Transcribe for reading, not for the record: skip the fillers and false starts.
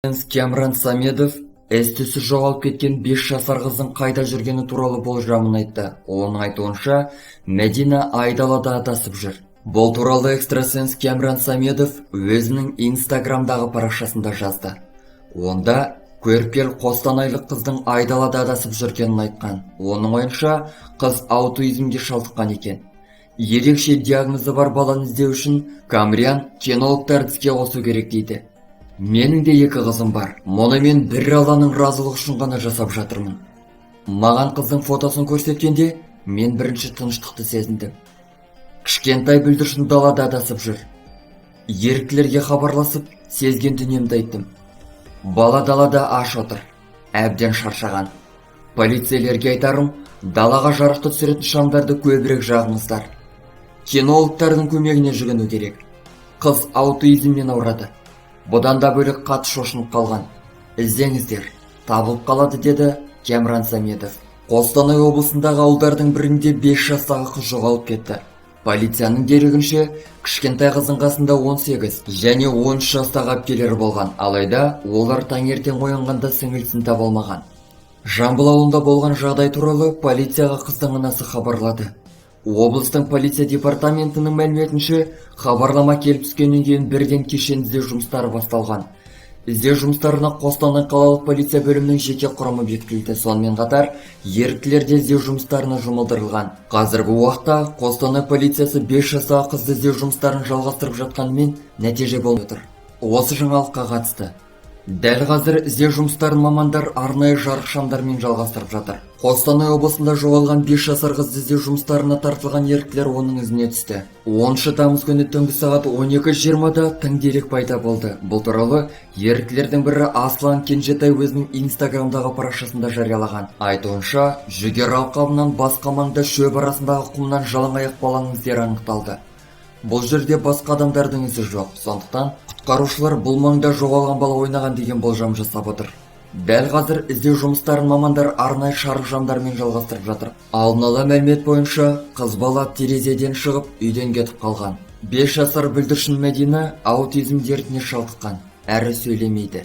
Кямран Самедов із-түссіз жоғалып кеткен 5 жасар қыздың қайда жүргені туралы болжамын айтты. Оның айтуынша, Мәдина айдалада адасып жүр. Бұл туралы экстрасенс Кямран Самедов өзінің Инстаграмдағы парақшасында жазды. Онда көріпкел қостанайлық қыздың айдалада адасып жүргенін айтқан. Оның ойынша, қыз аутизмге шалдыққан екен. Ерекше диагнозы бар баланы іздеу үшін Камриан кинологтарды іске қосу керек дейді. Менің де екі қызым бар. Мұны мен бір Алланың разылығы үшін ғана жасап жатырмын. Маған қыздың фотосын көрсеткенде, мен бірінші тыныштықты сезіндім. Кішкентай бүлдіршін далада адасып жүр. Еріктілерге хабарласып, сезген дүниемді айттым. Бала далада аш отыр, әбден шаршаған. Полицейлерге айтарым: далаға жарықты түсіретін шамдарды көбірек жағыңыздар. Кинологтардың көмегіне жүгіну керек. Қыз аутизммен ауырады. Бұдан да бөлек, қатты шошынып қалған. Іздеңіздер, табылып қалады, деді Кемран Самедов. Қостанай облысындағы ауылдардың бірінде 5 жастағы қыз жоғалып кетті. Полицияның дерегінше, кішкентай қыздың қасында 18 және 13 жастағы әпкелері болған. Алайда олар таңертең оянғанда сіңілісін таба алмаған. Жамбыл ауылында болған жағдай туралы полицияға қыздың анасы хабарлады. Облыстың полиция департаментінің мәліметінше, хабарлама келіп түскеннен кейін бірден кешенді іздеу жұмыстары басталған. Іздеу жұмыстарына Қостанай қалалық полиция бөлімінің жеке құрамы бекітілді. Сонымен қатар, еріктілер де іздеу жұмыстарына жұмылдырылған. Қазіргі уақытта Қостанай полициясы 5 жастағы қызды іздеу жұмыстарын жалғастырып жатқанымен, нәтиже болмай отыр. Осы жаңалыққа қатысты дәл қазір іздеу жұмыстарын мамандар арнайы жарық шамдармен жалғастырып жатыр. Қостанай облысында жоғалған 5 жасар қызды іздеу жұмыстарына тартылған еріктілер оның ізіне түсті. 10 тамыз күні түнгі сағат 12:20-да тың дерек пайда болды. Бұл туралы еріктілердің бірі Аслан Кенжетай өзінің Инстаграмдағы парақшасында жариялаған. Айтуынша, жүгері алқабынан басқа маңда шөп арасындағы құмнан жалаң аяқ баланың іздері анықталды. Бұл жерде басқа адамдардың ізі жоқ, сондықтан құтқарушылар бұл маңда жоғалған бала ойнаған деген болжам жасап отыр. Дәл қазір іздеу жұмыстарын мамандар арнайы жарық шамдармен жалғастырып жатыр. Алдын ала мәлімет бойынша, қыз бала терезеден шығып, үйден кетіп қалған. 5 жасар бүлдіршін Мәдина аутизм дертіне шалдыққан, әрі сөйлемейді.